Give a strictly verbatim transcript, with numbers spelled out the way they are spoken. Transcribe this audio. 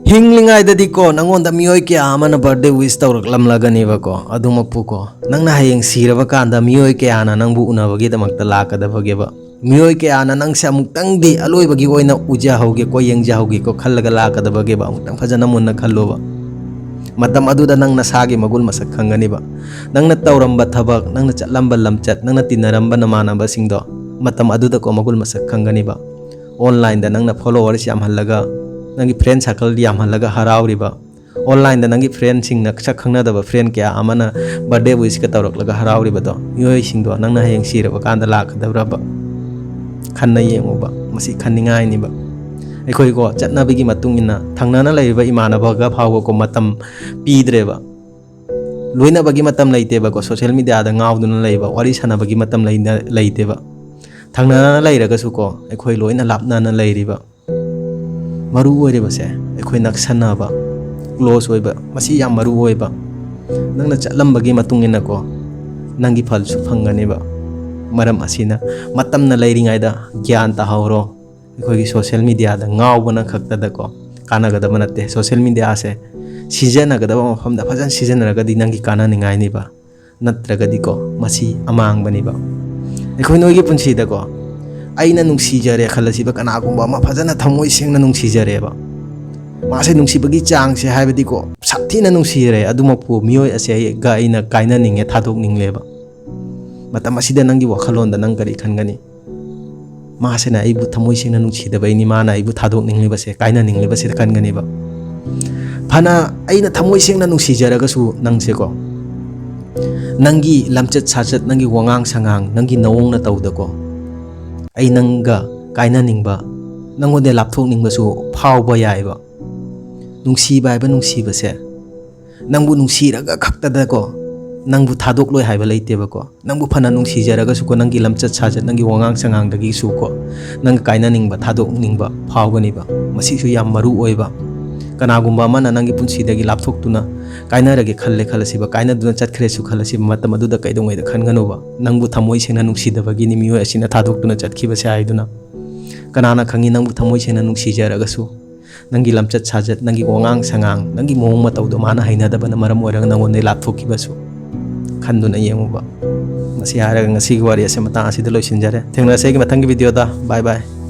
ꯍꯤꯡꯂꯤꯉꯩꯗꯗꯤꯀꯣ, ꯅꯪꯉꯣꯟꯗ ꯃꯤꯑꯣꯏ ꯀꯌꯥ ꯑꯃꯅ birthday wish ꯇꯧꯔꯛꯂꯝꯂꯒꯅꯦꯕꯀꯣ꯫ ꯑꯗꯨꯃꯛꯄꯨꯀꯣ, ꯅꯪꯅ ꯍꯌꯦꯡ ꯁꯤꯔꯕ ꯀꯥꯟꯗ ꯃꯤꯑꯣꯏ ꯀꯌꯥꯅ ꯅꯪꯕꯨ ꯎꯅꯕꯒꯤꯗꯃꯛꯇ ꯂꯥꯛꯀꯗꯕꯒꯦꯕ꯫ ꯃꯤꯑꯣꯏ ꯀꯌꯥꯅ ꯅꯪꯁꯦ ꯑꯃꯨꯛꯇꯪꯗꯤ ꯑꯂꯣꯏꯕꯒꯤ ꯑꯣꯏꯅ ꯎꯖꯍꯧꯒꯦꯀꯣ, ꯌꯦꯡꯖꯍꯧꯒꯦꯀꯣ ꯈꯜꯂꯒ ꯂꯥꯛꯀꯗꯕꯒꯦꯕ꯫ ꯑꯃꯨꯛꯇꯪ ꯐꯖꯅ ꯃꯨꯟꯅ ꯈꯜꯂꯣꯕ꯫ ꯃꯇꯝ ꯑꯗꯨꯗ ꯅꯪ ꯅꯁꯥꯒꯤ ꯃꯒꯨꯟ ꯃꯁꯛ ꯈꯪꯒꯅꯤꯕ꯫ ꯅꯪꯅ ꯇꯧꯔꯝꯕ ꯊꯕꯛ, ꯅꯪꯅ ꯆꯠꯂꯝꯕ ꯂꯝꯆꯠ, ꯅꯪꯅ ꯇꯤꯟꯅꯔꯝꯕ ꯅꯃꯥꯟꯅꯕꯁꯤꯡꯗꯣ, ꯃꯇꯝ ꯑꯗꯨꯗꯀꯣ ꯃꯒꯨꯟ ꯃꯁꯛ ꯈꯪꯒꯅꯤꯕ꯫ Online-ꯗ ꯅꯪꯅ followers ꯌꯥꯝꯍꯜꯂꯒ, ꯅꯪꯒꯤ friend circle ꯌꯥꯝꯍꯜꯂꯒ ꯍꯔꯥꯎꯔꯤꯕ, online-ꯗ ꯅꯪꯒꯤ friend-ꯁꯤꯡꯅ, ꯁꯛ ꯈꯪꯅꯗꯕ friend ꯀꯌꯥ ꯑꯃꯅ birthday wish-ꯀ ꯇꯧꯔꯛꯂꯒ ꯍꯔꯥꯎꯔꯤꯕꯗꯣ, ꯃꯤꯑꯣꯏꯁꯤꯡꯗꯣ ꯅꯪꯅ ꯍꯌꯦꯡ ꯁꯤꯔꯕ ꯀꯥꯟꯗ ꯂꯥꯛꯀꯗꯧꯔꯕ? ꯈꯟꯅ ꯌꯦꯡꯉꯨꯕ, ꯃꯁꯤ ꯈꯟꯅꯤꯡꯉꯥꯏꯅꯤꯕ꯫ ꯑꯩꯈꯣꯏꯀꯣ, ꯆꯠꯅꯕꯤꯒꯤ ꯃꯇꯨꯡ ꯏꯟꯅ ꯊꯪꯅꯅ ꯂꯩꯔꯤꯕ ꯏꯃꯥꯟꯅꯕꯒ ꯐꯥꯎꯕꯀꯣ ꯃꯇꯝ ꯄꯤꯗ꯭ꯔꯦꯕ꯫ ꯂꯣꯏꯅꯕꯒꯤ ꯃꯇꯝ ꯂꯩꯇꯦꯕꯀꯣ, social media-ꯗ ꯉꯥꯎꯗꯨꯅ ꯂꯩꯕ, ꯋꯥꯔꯤ ꯁꯥꯟꯅꯕꯒꯤ ꯃꯇꯝ ꯂꯩꯅ-, ꯂꯩꯇꯦꯕ꯫ ꯊꯪꯅꯅ ꯂꯩꯔꯒꯁꯨꯀꯣ, ꯑꯩꯈꯣꯏ ꯂꯣꯏꯅ ꯂꯥꯞꯅꯅ ꯂꯩꯔꯤꯕ꯫ ꯃꯔꯨ ꯑꯣꯏꯔꯤꯕꯁꯦ ꯑꯩꯈꯣꯏ ꯅꯛꯁꯟꯅꯕ, close ꯑꯣꯏꯕ, ꯃꯁꯤ ꯌꯥꯝ ꯃꯔꯨ ꯑꯣꯏꯕ꯫ ꯅꯪꯅ ꯆꯠꯂꯝꯕꯒꯤ ꯃꯇꯨꯡ ꯏꯟꯅꯀꯣ, ꯅꯪꯒꯤ ꯐꯜꯁꯨ ꯐꯪꯒꯅꯦꯕ꯫ ꯃꯔꯝ ꯑꯁꯤꯅ, ꯃꯇꯝꯅ ꯂꯩꯔꯤꯉꯩꯗ ꯒ꯭ꯌꯥꯟ ꯇꯥꯍꯧꯔꯣ꯫ ꯑꯩꯈꯣꯏꯒꯤ social media-ꯗ ꯉꯥꯎꯕꯅ ꯈꯛꯇꯗꯀꯣ ꯀꯥꯟꯅꯒꯗꯕ ꯅꯠꯇꯦ꯫ Social media-ꯁꯦ ꯁꯤꯖꯤꯟꯅꯒꯗꯕ ꯃꯐꯝꯗ ꯐꯖꯅ ꯁꯤꯖꯤꯟꯅꯔꯒꯗꯤ ꯅꯪꯒꯤ ꯀꯥꯟꯅꯅꯤꯡꯉꯥꯏꯅꯤꯕ, ꯅꯠꯇ꯭ꯔꯒꯗꯤꯀꯣ ꯃꯁꯤ ꯑꯃꯥꯡꯕꯅꯤꯕ꯫ ꯑꯩꯈꯣꯏ ꯅꯣꯏꯒꯤ ꯄꯨꯟꯁꯤꯗꯀꯣ, ꯑꯩꯅ ꯅꯨꯡꯁꯤꯖꯔꯦ ꯈꯜꯂꯁꯤꯕ, ꯀꯅꯥꯒꯨꯝꯕ ꯑꯃ ꯐꯖꯅ ꯊꯃꯣꯏ ꯁꯦꯡꯅ ꯅꯨꯡꯁꯤꯖꯔꯦꯕ, ꯃꯥꯁꯦ ꯅꯨꯡꯁꯤꯕꯒꯤ ꯆꯥꯡꯁꯦ, ꯍꯥꯏꯕꯗꯤꯀꯣ, ꯁꯥꯊꯤꯅ ꯅꯨꯡꯁꯤꯔꯦ, ꯑꯗꯨꯃꯛꯄꯨ ꯃꯤꯑꯣꯏ ꯑꯁꯦ ꯑꯩꯒ ꯑꯩꯅ ꯀꯥꯏꯅꯅꯤꯡꯉꯦ, ꯊꯥꯗꯣꯛꯅꯤꯡꯂꯦꯕ꯫ ꯃꯇꯝ ꯑꯁꯤꯗ ꯅꯪꯒꯤ ꯋꯥꯈꯜꯂꯣꯟꯗ ꯅꯪ ꯀꯔꯤ ꯈꯟꯒꯅꯤ? ꯃꯥꯁꯤꯅ ꯑꯩꯕꯨ ꯊꯃꯣꯏ ꯁꯦꯡꯅ ꯅꯨꯡꯁꯤꯗꯕꯩꯅꯤ, ꯃꯥꯅ ꯑꯩꯕꯨ ꯊꯥꯗꯣꯛꯅꯤꯡꯂꯤꯕꯁꯦ, ꯀꯥꯏꯅꯅꯤꯡꯂꯤꯕꯁꯦ ꯈꯟꯒꯅꯦꯕ꯫ ꯐꯅ ꯑꯩꯅ ꯊꯃꯣꯏ ꯁꯦꯡꯅ ꯅꯨꯡꯁꯤꯖꯔꯒꯁꯨ ꯅꯪꯁꯦꯀꯣ, ꯅꯪꯒꯤ ꯂꯝꯆꯠ ꯁꯥꯖꯠ, ꯅꯪꯒꯤ ꯋꯥꯉꯥꯡ ꯁꯉꯥꯡ, ꯅꯪꯒꯤ ꯅꯑꯣꯡ ꯅꯇꯧꯗꯀꯣ, ꯑꯩ ꯅꯪꯒ ꯀꯥꯏꯅꯅꯤꯡꯕ, ꯅꯪꯉꯣꯟꯗ ꯂꯥꯞꯊꯣꯛꯅꯤꯡꯕꯁꯨ ꯐꯥꯎꯕ ꯌꯥꯏꯕ꯫ ꯅꯨꯡꯁꯤꯕ ꯍꯥꯏꯕ ꯅꯨꯡꯁꯤꯕꯁꯦ, ꯅꯪꯕꯨ ꯅꯨꯡꯁꯤꯔꯒ ꯈꯛꯇꯗꯀꯣ, ꯅꯪꯕꯨ ꯊꯥꯗꯣꯛꯂꯣꯏ ꯍꯥꯏꯕ ꯂꯩꯇꯦꯕꯀꯣ꯫ ꯅꯪꯕꯨ ꯐꯅ ꯅꯨꯡꯁꯤꯖꯔꯒꯁꯨꯀꯣ, ꯅꯪꯒꯤ ꯂꯝꯆꯠ ꯁꯥꯖꯠ, ꯅꯪꯒꯤ ꯋꯥꯉꯥꯡ ꯁꯉꯥꯡꯗꯒꯤꯁꯨꯀꯣ, ꯅꯪ ꯀꯥꯏꯅꯅꯤꯡꯕ, ꯊꯥꯗꯣꯛꯅꯤꯡꯕ ꯐꯥꯎꯒꯅꯤꯕ꯫ ꯃꯁꯤꯁꯨ ꯌꯥꯝ ꯃꯔꯨ ꯑꯣꯏꯕ꯫ ꯀꯅꯥꯒꯨꯝꯕ ꯑꯃꯅ ꯅꯪꯒꯤ ꯄꯨꯟꯁꯤꯗꯒꯤ ꯂꯥꯞꯊꯣꯛꯇꯨꯅ ꯀꯥꯏꯅꯔꯒꯦ ꯈꯜꯂꯦ ꯈꯜꯂꯁꯤꯕ, ꯀꯥꯏꯅꯗꯨꯅ ꯆꯠꯈ꯭ꯔꯦꯁꯨ ꯈꯜꯂꯁꯤꯕ, ꯃꯇꯝ ꯑꯗꯨꯗ ꯀꯩꯗꯧꯉꯩꯗ ꯈꯟꯒꯅꯨꯕ꯫ ꯅꯪꯕꯨ ꯊꯃꯣꯏ ꯁꯦꯡꯅ ꯅꯨꯡꯁꯤꯗꯕꯒꯤꯅꯤ ꯃꯤꯑꯣꯏ ꯑꯁꯤꯅ ꯊꯥꯗꯣꯛꯇꯨꯅ ꯆꯠꯈꯤꯕꯁꯦ ꯍꯥꯏꯗꯨꯅ꯫ ꯀꯅꯥꯅ ꯈꯪꯉꯤ, ꯅꯪꯕꯨ ꯊꯃꯣꯏ ꯁꯦꯡꯅ ꯅꯨꯡꯁꯤꯖꯔꯒꯁꯨ ꯅꯪꯒꯤ ꯂꯝꯆꯠ ꯁꯥꯖꯠ, ꯅꯪꯒꯤ ꯋꯥꯉꯥꯡ ꯁꯉꯥꯡ, ꯅꯪꯒꯤ ꯃꯑꯣꯡ ꯃꯇꯧꯗꯣ ꯃꯥꯅ ꯍꯩꯅꯗꯕꯅ ꯃꯔꯝ ꯑꯣꯏꯔꯒ ꯅꯪꯉꯣꯟꯗꯒꯤ ꯂꯥꯞꯊꯣꯛꯈꯤꯕꯁꯨ ꯈꯟꯗꯨꯅ ꯌꯦꯡꯉꯨꯕ꯫ ꯃꯁꯤ ꯍꯥꯏꯔꯒ ꯉꯁꯤꯒꯤ ꯋꯥꯔꯤ ꯑꯁꯤ ꯃꯇꯥꯡ ꯑꯁꯤꯗ ꯂꯣꯏꯁꯤꯟꯖꯔꯦ꯫ ꯊꯦꯡꯅꯔꯁꯦ ꯑꯩꯒꯤ ꯃꯊꯪꯒꯤ videoꯗ꯫ Bye bye꯫